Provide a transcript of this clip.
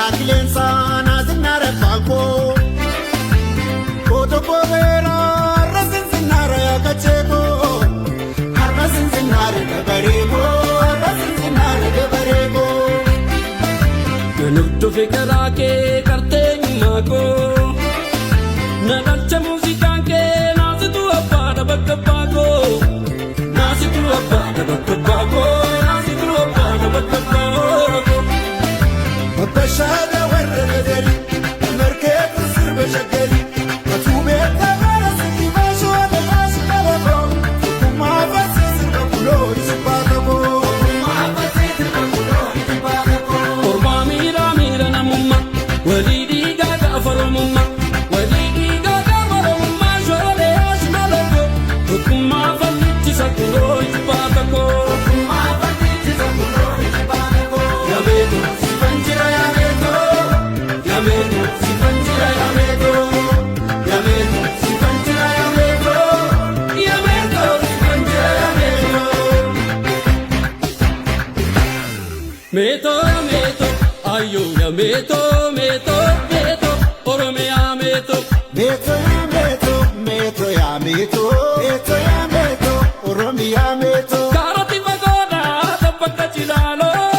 Yaa qilleensaa naazinnaara faakoo. Kooto koobeera har'a sinsinnaara yaa kacheekoo. Har'a sinsinnaara dabareekoo. Har'a sinsinnaara dabareekoo. Nan hordofe karaa kee qarteenyummaa koo. Na dhalcha muuziqaan kee, naasitu abbaadha bakka abbaa koo. Naasitu abbaadha bakka abbaa koo. Naasitu abbaadha bakka abbaa koo. Babbashaada warra gadari. Markeetu sirba shaggari. Atuu beektaa bara sitti baashoota baasu dhala. Tokkummaa faasii sirba kuloo isi baata koo. Ormaa miira miira namummaa, walii dhiigaa gaafa oromummaa, walii dhiigaa gaafa oromummaa, shoolee ashmala koo, tokkummaa fallichisa kunoo ijbaata koo. Yameeto sifan jira yameeto, yameeto sifan jira yameeto, yameeto sifan jira yameeto, yameeto sifan jira yameeto. Meeto meeto ayyoo ya meeto meeto meeto Oromiyaa meeto. Meeto yaa meeto, meeto yaa meeto, meeto yaa meeto, Oromiyaa meeto. Kaarotti fagoodhaa tabbakka cilaaloo.